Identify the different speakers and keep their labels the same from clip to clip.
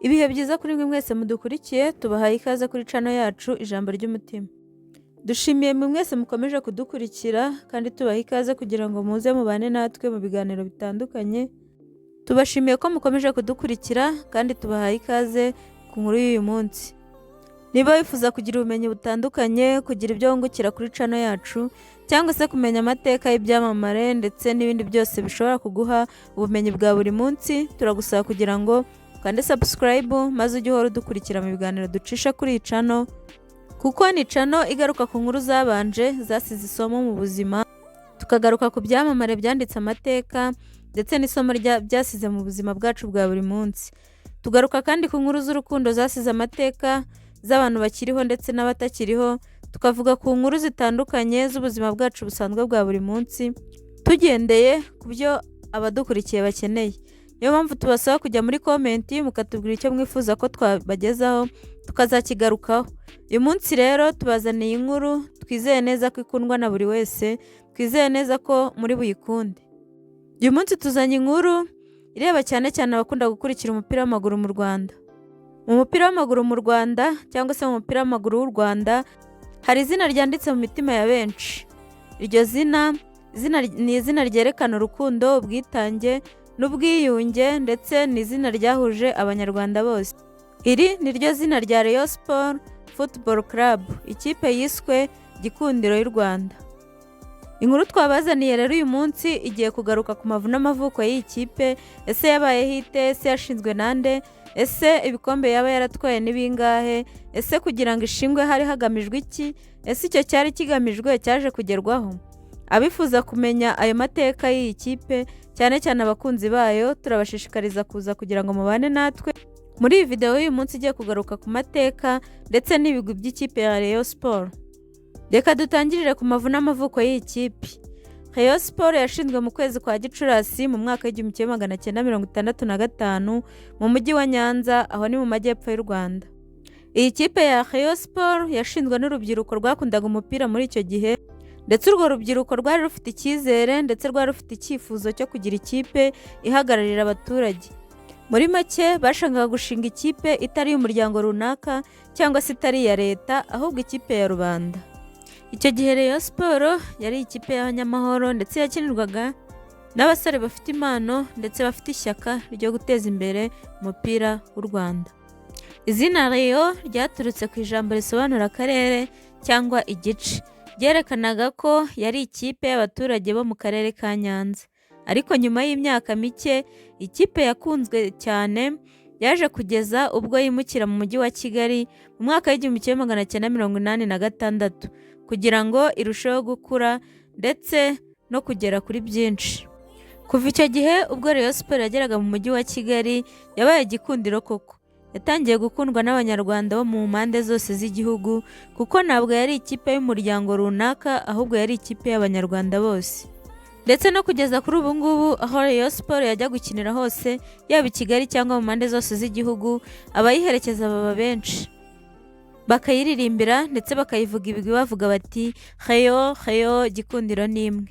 Speaker 1: Ibihe byiza kuri mwe mwese mudukurikiye, tubahaye ikaze kuri channel yacu Ijambo ry'Umutima. Dushimiye mwe mwese mukomeje kudukurikira kandi tubaha ikaze kugira ngo muze mubane natwe mu biganiro bitandukanye. Tubashimiye ko mukomeje kudukurikira kandi tubahaye ikaze ku nkuru y'uyu munsi. Niba wifuza kugira ubumenyi butandukanye, kugira ibyo wungukira kuri channel yacu, cyangwa se kumenya amateka y'ibyamamare ndetse n'ibindi byose bishobora kuguha ubumenyi bwa buri munsi, turagusaba kugira ngo ukande subscribe maze ujye uhora udukurikira mu biganiro ducisha kuri iyi channel, kuko ni channel igaruka ku nkuru zabanje zasize isomo mu buzima, tukagaruka ku byamamare byanditse amateka ndetse n'isomo byasize mu buzima bwacu bwa buri munsi. Tugaruka kandi ku nkuru z'urukundo zasize amateka z'abantu bakiriho ndetse n'abatakiriho, tukavuga ku nkuru zitandukanye z'ubuzima bwacu busanzwe bwa buri munsi, tugendeye ku byo abadukurikiye bakeneye. Niyo mpamvu tubasaba kujya muri comment mukatubwira icyo mwifuza ko twabagezaho, tukazakigarukaho. Uyu munsi rero tubazaniye inkuru twizeye neza ko ikundwa na buri wese, twizeye neza ko muri buyikunde. Uyu munsi tuzanye inkuru ireba cyane cyane abakunda gukurikira umupira w'amaguru mu Rwanda. Mu mupira w'amaguru mu Rwanda cyangwa se mu mupira w'amaguru w'u Rwanda hari izina ryanditse mu mitima ya benshi. Iryo zina ni izina ryerekana urukundo, ubwitange n'ubwiyunge, ndetse ni izina ryahuje Abanyarwanda bose. Iri ni ryo zina rya Rayon Sports Football Club, ikipe yiswe Gikundiro y'u Rwanda. Inkuru twabazaniye rero uyu munsi igiye kugaruka ku mavu n'amavuko y'iyi kipe. Ese yabayeho ite? Ese yashinzwe nande? Ese ibikombe yaba yaratwaye ni bingahe? Ese kugira ngo ishingwe hari hagamijwe iki? Ese icyo cyari kigamijwe cyaje kugerwaho? Abifuza kumenya ayo mateka y'iyi kipe, cyane cyane abakunzi bayo, turabashishikariza kuza kugira ngo mubane natwe muri iyi videwo y'uyu munsi igiye kugaruka ku mateka ndetse n'ibigwi by'ikipe ya Rayon Sports. Reka dutangirire ku mavu n'amavuko y'iyi kipe. Rayon Sports yashinzwe mu kwezi kwa Gicurasi mu mwaka w'1965 mu mujyi wa Nyanza, aho ni mu majyepfo y'u Rwanda. Iyi kipe ya Rayon Sports yashinzwe n'urubyiruko rwakundaga umupira muri icyo gihe, ndetse urwo rubyiruko rwari rufite icyizere ndetse rwari rufite icyifuzo cyo kugira ikipe ihagararira abaturage. Muri make, bashakaga gushinga ikipe itari iy'umuryango runaka cyangwa se itari iya leta, ahubwo ikipe ya rubanda. Icyo gihe Rayon Sports yari ikipe y'abanyamahoro ndetse yakinirwaga n'abasore bafite impano ndetse bafite ishyaka ryo guteza imbere umupira w'u Rwanda. Izina Rayon ryaturutse ku ijambo risobanura akarere cyangwa igice. Ryerekanaga ko yari ikipe y'abaturage bo mu karere ka Nyanza. Ariko nyuma y'imyaka mike, ikipe yakunzwe cyane yaje kugeza ubwo yimukira mu mujyi wa Kigali mu mwaka w'1986 kugira ngo irusheho gukura ndetse no kugera kuri byinshi. Kuva icyo gihe, ubwo Rayon Sports yageraga mu mujyi wa Kigali, yabaye igikundiro koko. Yatangiye gukundwa n'Abanyarwanda bo mu mpande zose z'igihugu, kuko ntabwo yari ikipe y'umuryango runaka, ahubwo yari ikipe y'Abanyarwanda bose. Ndetse no kugeza kuri ubu ngubu, aho Rayon Sports yajya gukinira hose, yaba i Kigali cyangwa mu mpande zose z'igihugu, abayiherekeza baba benshi. Bakayiririmbira ndetse bakayivuga ibigwi, bavuga bati: "Rayon, Rayon, Gikundiro ni imwe."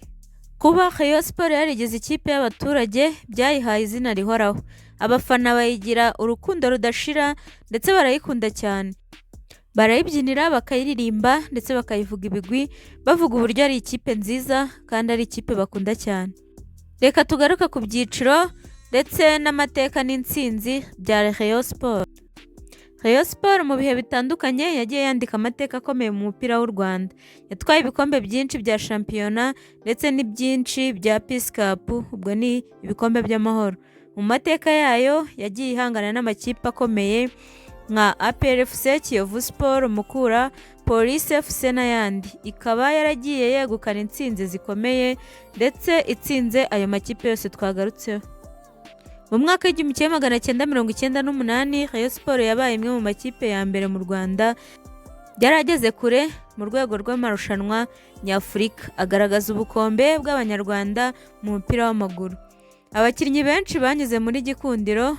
Speaker 1: Kuba Rayon Sports yarigize ikipe y'abaturage byayihaye izina rihoraho. Abafana bayigira urukundo rudashira ndetse barayikunda cyane. Barayibyinira, bakayiririmba ndetse bakayivuga ibigwi, bavuga uburyo ari ikipe nziza kandi ari ikipe bakunda cyane. Reka tugaruke ku byiciro ndetse n'amateka n'intsinzi bya Rayon Sports. Rayon Sports mu bihe bitandukanye yagiye yandika amateka akomeye mu mupira w'u Rwanda. Yatwaye ibikombe byinshi bya shampiyona ndetse n'ibyinshi bya Peace Cup, ubwo ni ibikombe by'amahoro. Mu mateka yayo yagiye ihangana n'amakipe akomeye nka APR FC, Kiyovu Sport, Mukura, Police FC n'ayandi. Ikaba yaragiye yegukana intsinzi zikomeye ndetse itsinze ayo makipe yose twagarutseho. Mu mwaka w'1998, Rayon Sports yabaye imwe mu makipe ya mbere mu Rwanda yari ageze kure mu rwego rw'amarushanwa nyafurika, agaragaza ubukombe bw'Abanyarwanda mu mupira w'amaguru. Abakinnyi benshi banyuze muri Gikundiro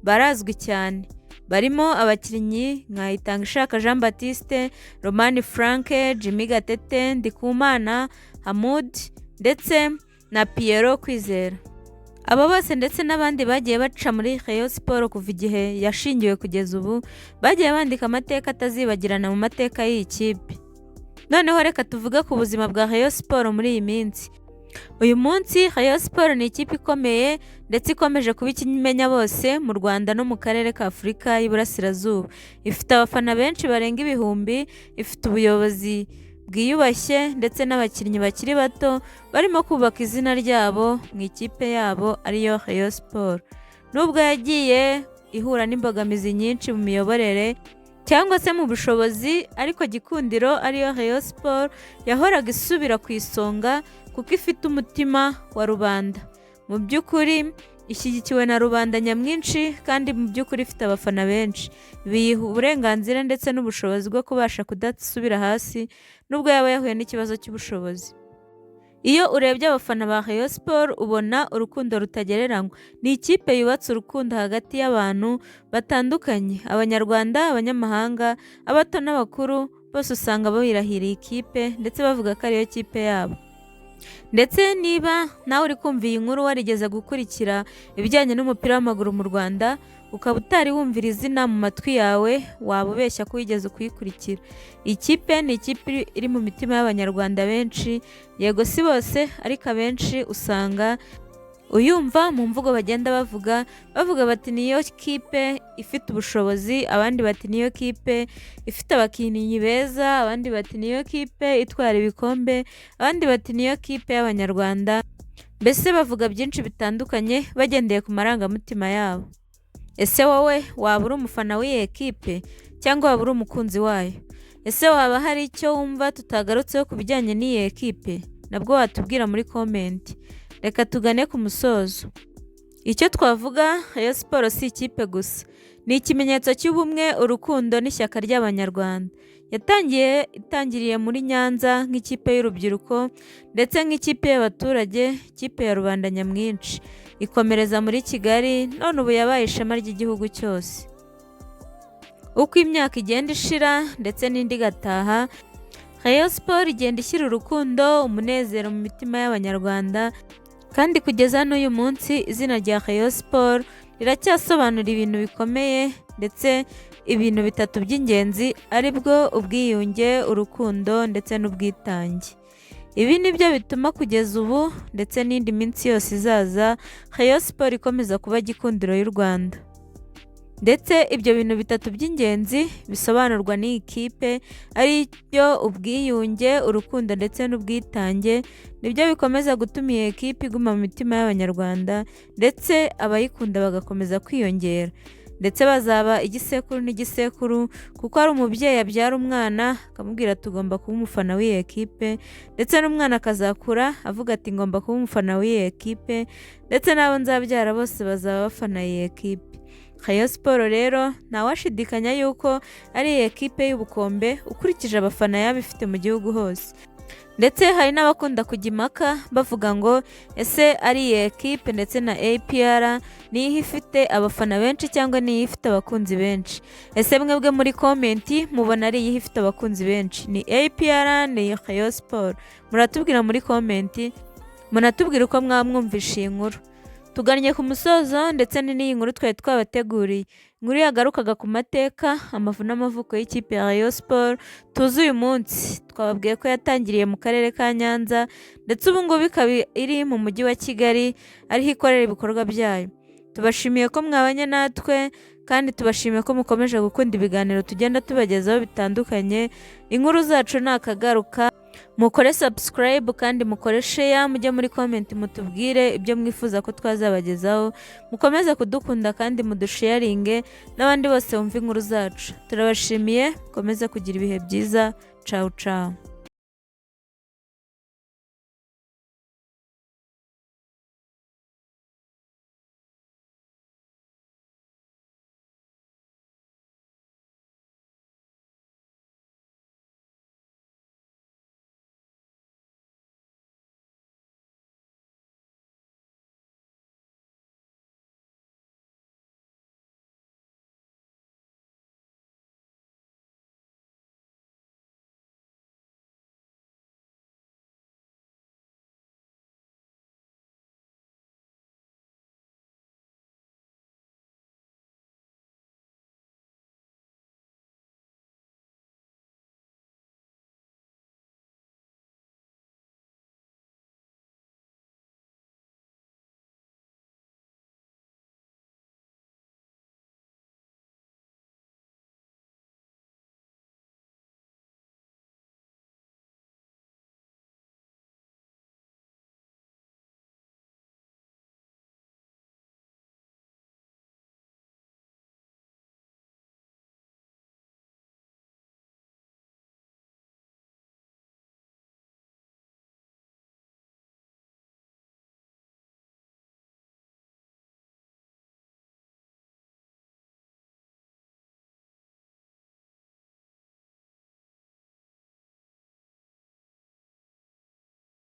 Speaker 1: barazwi cyane, barimo abakinnyi nka Itangishaka Jean Baptiste, Romani Frank, Jimmy Gatete, Ndikumana Hamud ndetse na Pierrot Kwizera. Aba bose ndetse n'abandi bagiye baca muri Rayon Sports kuva igihe yashingiwe kugeza ubu, bagiye bandika amateka atazibagirana mu mateka y'iyi kipe. Noneho reka tuvuge ku buzima bwa Rayon Sports muri iyi minsi. Uyu munsi Rayon Sports ni ikipe ikomeye ndetse ikomeje kuba ikimenya bose mu Rwanda no mu karere ka Afurika y'Iburasirazuba. Ifite abafana benshi barenga ibihumbi, ifite ubuyobozi bwiyubashye ndetse n'abakinnyi bakiri bato barimo kubaka izina ryabo mu ikipe yabo ariyo Rayon Sports. Nubwo yagiye ihura n'imbogamizi nyinshi mu miyoborere cyangwa se mu bushobozi, ariko Gikundiro ariyo Rayon Sports yahoraga isubira ku isonga kuko ifite umutima wa rubanda. Mu by'ukuri ishyigikiwe na rubanda nyamwinshi kandi mu by'ukuri ifite abafana benshi. Biyiha uburenganzira ndetse n'ubushobozi bwo kubasha kudasubira hasi nubwo yaba yahuye n'ikibazo cy'ubushobozi. Iyo urebye abafana ba Rayon Sports ubona urukundo rutagereranywa. Ni ikipe yubatse urukundo hagati y'abantu batandukanye, Abanyarwanda, abanyamahanga, abato n'abakuru, bose usanga birahiriye ikipe ndetse bavuga ko ariyo kipe yabo. Ndetse niba nawe uri kumva iyi nkuru warigeze gukurikira ibijyanye n'umupira w'amaguru mu Rwanda, ukaba utari wumvira izina mu matwi yawe, waba ubeshya ko wigeze kuyikurikira. Iyi kipe ni ikipe iri mu mitima y'Abanyarwanda benshi, yego si bose ariko abenshi usanga uyumva mu mvugo bagenda bavuga, bavuga bati niyo kipe ifite ubushobozi, abandi bati niyo kipe ifite abakinnyi beza, abandi bati niyo kipe itwara ibikombe, abandi bati niyo kipe y'Abanyarwanda, mbese bavuga byinshi bitandukanye bagendeye ku marangamutima yabo. Ese wowe waba uri umufana w'iyi ekipe cyangwa waba uri umukunzi wayo? Ese waba hari icyo wumva tutagarutseho ku bijyanye n'iyi ekipe? Nabwo watubwira muri comment. Reka tugane ku musozo. Icyo twavuga, Rayon Sports si ikipe gusa, ni ikimenyetso cy'ubumwe, urukundo n'ishyaka ry'Abanyarwanda. Yatangiye itangiriye muri Nyanza nk'ikipe y'urubyiruko ndetse nk'ikipe y'abaturage, ikipe ya rubanda nyamwinshi. Ikomereza muri Kigali, none ubu yabaye ishema ry'igihugu cyose. Uko imyaka igenda ishira ndetse n'indi igataha, Rayon Sports igenda ishyira urukundo, umunezero mu mitima y'Abanyarwanda, kandi kugeza n'uyu munsi izina rya Rayon Sports riracyasobanura ibintu bikomeye ndetse ibintu bitatu by'ingenzi ari bwo ubwiyunge, urukundo ndetse n'ubwitange. Ibi ni byo bituma kugeza ubu ndetse n'indi minsi yose izaza Rayon Sports ikomeza kuba Gikundiro y'u Rwanda. Ndetse ibyo bintu bitatu by'ingenzi bisobanurwa n'iyi kipe ari byo ubwiyunge, urukundo ndetse n'ubwitange, nibyo bikomeza gutuma iyi ekipe iguma mu mitima y'Abanyarwanda ndetse abayikunda bagakomeza kwiyongera. Ndetse bazaba igisekuru n'igisekuru kuko ari umubyeyi abyara umwana akamubwira ati ugomba kuba umufana w'iyi ekipe, ndetse n'umwana akazakura avuga ati ngomba kuba umufana w'iyi ekipe, ndetse n'abo nzabyara bose bazaba bafana iyi ekipe. Rayon Sports rero ntawashidikanya yuko ari ekipe y'ubukombe ukurikije abafana yaba ifite mu gihugu hose. Ndetse hari n'abakunda kujya impaka bavuga ngo ese ari iyi ekipe ndetse na APR niyo ifite abafana benshi cyangwa niyo ifite abakunzi benshi? Ese mwebwe muri comment mubona ari iyihe ifite abakunzi benshi? Ni APR, ni Rayon Sports? Muratubwira muri comment, munatubwira uko mwamwumvishe iyi nkuru. Tugannye ku musozo ndetse n'iyi nkuru twari twabateguriye. Inkuru yagarukaga ku mateka, amavu n'amavuko y'ikipe ya Rayon Sports tuzi uyu munsi. Twababwiye ko yatangiriye mu karere ka Nyanza ndetse ubu ngubu ikaba iri mu mujyi wa Kigali ariho ikorera ibikorwa byayo. Tubashimiye ko mwabanye natwe kandi tubashimiye ko mukomeje gukunda ibiganiro tugenda tubagezaho bitandukanye. Inkuru zacu ni akagaruka. Mukore subscribe kandi mukore share, mujye muri comment mutubwire ibyo mwifuza ko twazabagezaho. Mukomeze kudukunda kandi mudusharinge n'abandi bose bumva inkuru zacu. Turabashimiye, mukomeze kugira ibihe byiza. Cawu cawu.